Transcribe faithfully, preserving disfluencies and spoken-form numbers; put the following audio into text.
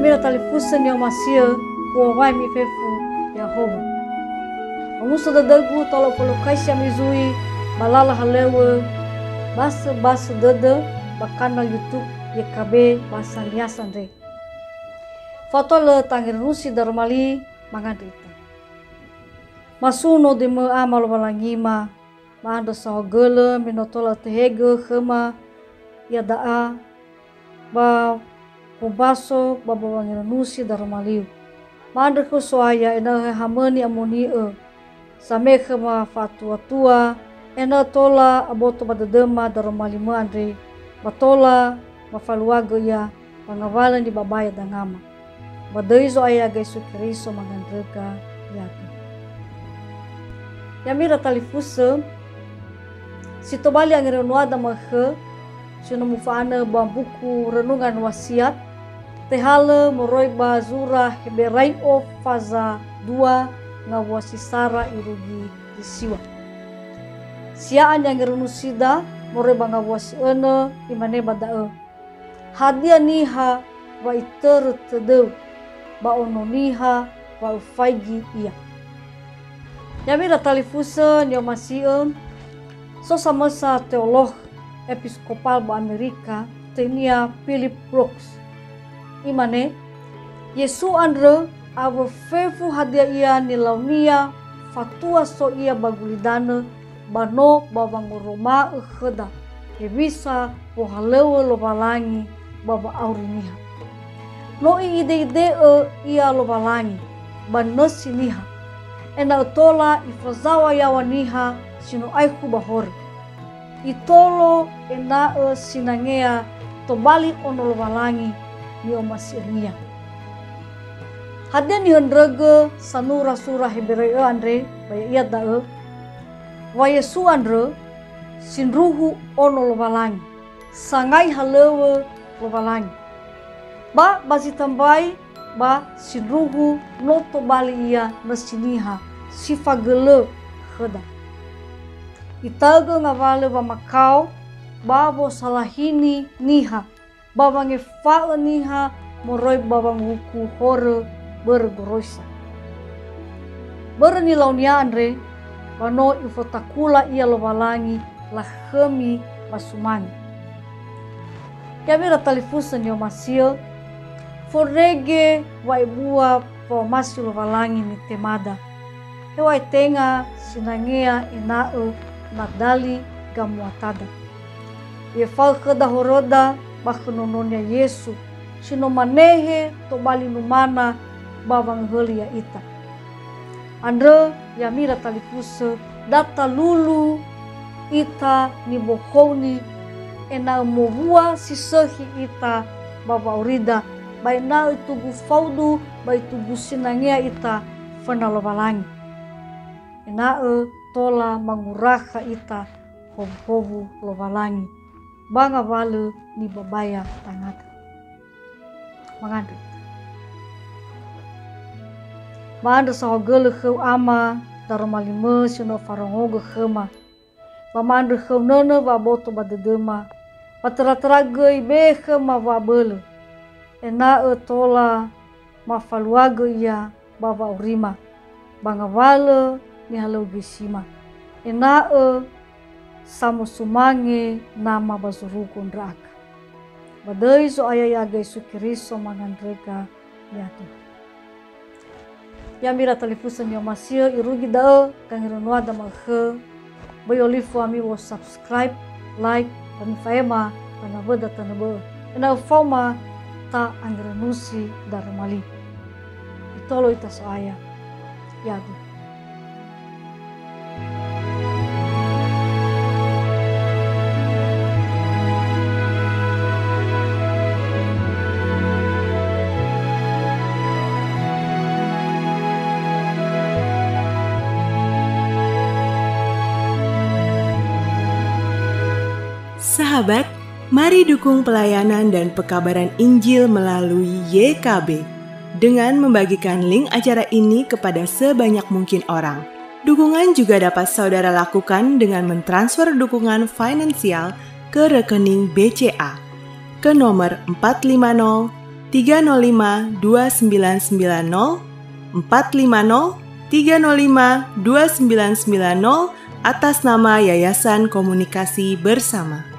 Mira talifusö ni'omasi'ö, u'owai mifefu Yehowa. Omuso dödögu tola ufolokaisi ami zui ba lala halöŵö, basöbasö dödö ba kanal YouTube Y K B Bahasa Nias andre. Fatola tangerenusi daroma li mangandrö ita. Masuno döimö Ama Lowalangima, ma'andrö saohagölö me no tola ötehegö khöma iada'a ba wombaso ba wangerenusi daroma liu. Ma'andrö khöu So'aya ena'ö he hamöni amoni'ö, same'e khöma fa'atuatua, ena'ö tola aboto ba dödöma daroma limö andre, ba tola mafaluagö ia ba ngawalö nibabaya dangama. Ba döi Zo'aya Yesu Keriso mangandröga ya'aga. Ya'ami ira talifusö, si tobali angerönuada ma'ökhö, si no mufa'anö ba mbuku Renungan Wasiat, tehalö moroi ba zura Heberai'o faza dua ngawua si sara irugi zi siwa. Sia'a ni'angerönusida moroi ba ngawua si önö, imane ba da'ö, "Hadia niha wa itörö tödöu, ba Ono Niha wa öfaigi ia?" Ya'ami ira talifusö ni'omasi'ö, so samösa teolog episkopal ba Amerika, töinia Philip Brooks. Imane, "Yesu andrö awö fefu hadia ia nilaunia fatua so ia ba gulidanö, ba no ba wangoroma'ö khöda hewisa wohalöŵö Lowalangi ba wa'auri niha. No I'ideide'ö ia Lowalangi ba nösi niha, ena'ö tola Ifazaŵa yaŵa niha si no aekhu ba horö. Itolo ena'ö sinangea tobali Ono Lowalangi ni'omasi'önia." Hadia nihöndrögö sanura sura Heberai'ö andre ba ya'ia da'ö? Wa Yesu andrö sindruhu Ono Lowalangi, sangai halöŵö Lowalangi. Ba ba zi tambai ba sindruhu no tobali ia nösi niha si fagölö khöda. Itaögö ngawalö wamakao ba wosalahini niha, ba wangefa'ö niha moroi ba wanguhuku horö börö goroisa. Börö nilaunia andre, ba no Ifotakula ia Lowalangi lakhömi ba sumange. Ya'ami ira talifusö ni'omasi'ö, fondrege wa'ebua wa'omasi Lowalangi nitemada. Heŵa'ae tenga sinangea ena'ö madali gamuatada. I'efa'ö khöda horöda ba khö nononia Yesu, si no manehe tobali numana ba wangöhöli ya'ita. Andrö, ya'ami ira talifusö, da talulu ita nibohouni, ena'ö mowua si sökhi ita ba wa'aurida, ba ena'ö itugu faudu ba itugu sinangea ita föna Lowalangi. Ena'ö tola mangurakha ita howuhowu Lowalangi ba ngawalö nibabaya dangada. Mangandrö. Ma'andrö saohagölö khöu Ama daroma limö si no farongogö khöma, ba ma'andrö khöu nönö wa'aboto ba dödöma, ba töra-töra göi be'e khöma wa'abölö, ena'ö tola mafaluagö ia ba wa'aurima, ba ngawalö nihalöŵö göisima, ena'ö samosumange nama ba zorugo ndra'aga. Ba döi Zo'aya ya'aga Yesu Keriso mangandröga ya'aga. Ya'ami ira talifusö ni'omasi'ö, irugi da'ö gangerönuada ma'ökhö, böi olifu ami wo subscribe, like, ba mifa'ema ba nawöda tanö bö'ö, ena'ö faoma ta'angerönusi daroma li. Itolo ita So'aya. Ya'aga. Sahabat, mari dukung pelayanan dan pekabaran Injil melalui Y K B dengan membagikan link acara ini kepada sebanyak mungkin orang. Dukungan juga dapat saudara lakukan dengan mentransfer dukungan finansial ke rekening B C A ke nomor empat lima nol tiga nol lima dua sembilan sembilan nol, empat lima nol tiga nol lima dua sembilan sembilan nol, atas nama Yayasan Komunikasi Bersama.